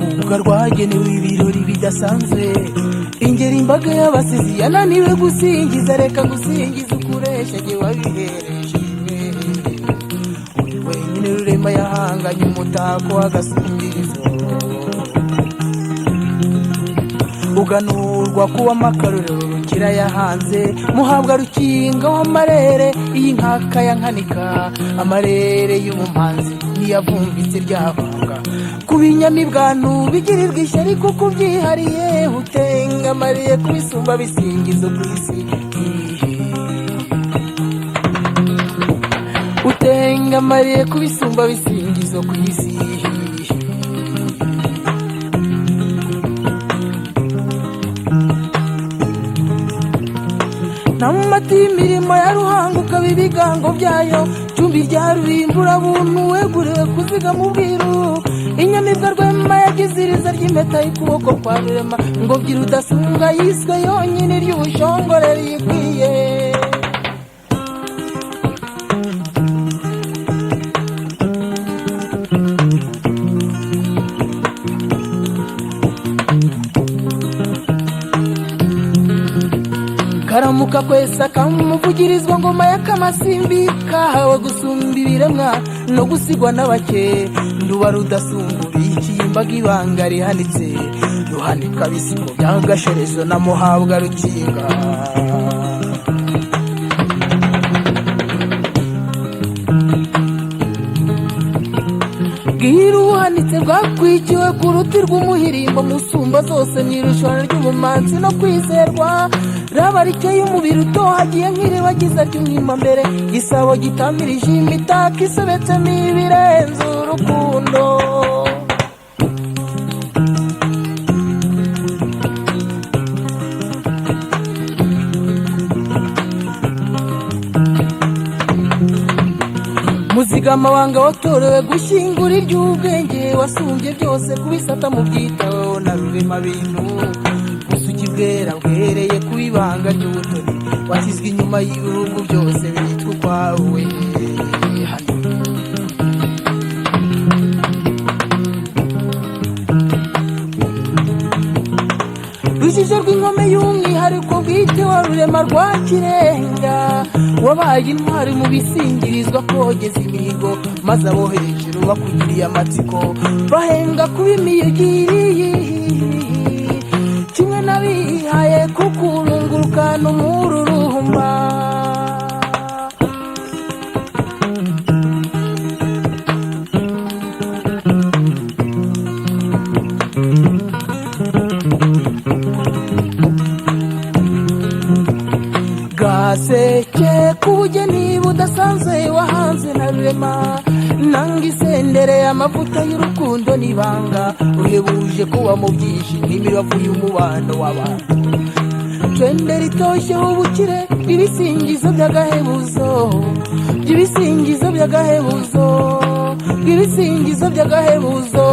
Urubuga rwagenewe ibirori bidasanzwe, ingeri imbaga y'abasizi yananiwe gusingiza. Reka gusingiza ukuresha jye wabihereje. Uri wenyine Rurema yahanganye umutako w'agasumbirizo, uganurwa kuba amakaruriro Rugira yahanze. Muhabwa Rukinga w'amarere, iyi nkaka ya Nkanika, amarere y'umumanzi niyavumbitse ryabanga ku binyamibwanu bigirirwa ishyari kuko ubyihariye utengamariye kubisumba bisingizo ku isi, utengamariye kubisumba bisingizo ku isi. Namata imirimo ya Ruhango ukaba ibigango byayo, cumbi rya Rurimbura buntu weguriwe kuzigama ubwiru. Inyamibwa Rwema yagize iriza ry'impeta y'ukuboko kwa Rurema, ngobyi Rudasumbwa yiswe yonyine ry'ubushongore riyikwiye. Karamuka kwesa kamuvugirizwa ngoma ya Kamasimbi, kahawe gusumba ibiremwa no gusigwa n'abake. Nduba Rudasumba ubikiye imbaga ibanga rihanitse, ruhanika bisigo bya Gasherezo na Muhabwa Rukinga. Bwira ubuhanitse bwakwikiwe ku ruti rw'umuhirimbo, musumba zose mu irushanwa ry'ubumanzi no kwizerwa. Raba rikeye umubiri utohagiye nk'iribagiza ry'umwimambere, gisabo gitamirije imitako isobetsemo ibirenze urukundo. Muzigamabanga watorewe gushyingura iry'ubwenge, wasumbye byose kubisata mu byitaho na Rurema bintu. Busugi bwera bwereye ku ibanga ry'ubutoni, washyizwe inyuma y'ibihugu byose bitwa ukwawe hano. Rujijo rw'inkome y'umwihariko bwite wa Rurema rwa Kirenga, wabaye intwari mu bisingirizwa kogeza imihigo, maze abo hejuru bakugiriye amatsiko bahenga kuba imiyugiri kimwe n'abihaye kukurungurukana umururumba. Gaseke k'ubugeni budasanzwe wahanzwe na Rurema, nanga isendere amavuta y'urukundo n'ibanga, uhebuje kuba mu byinshi nk'imibavu y'umubano w'abantu. Twende ritoshye ubukire bw'ibisingizo by'agahebuzo, by'ibisingizo by'agahebuzo, bw'ibisingizo by'agahebuzo.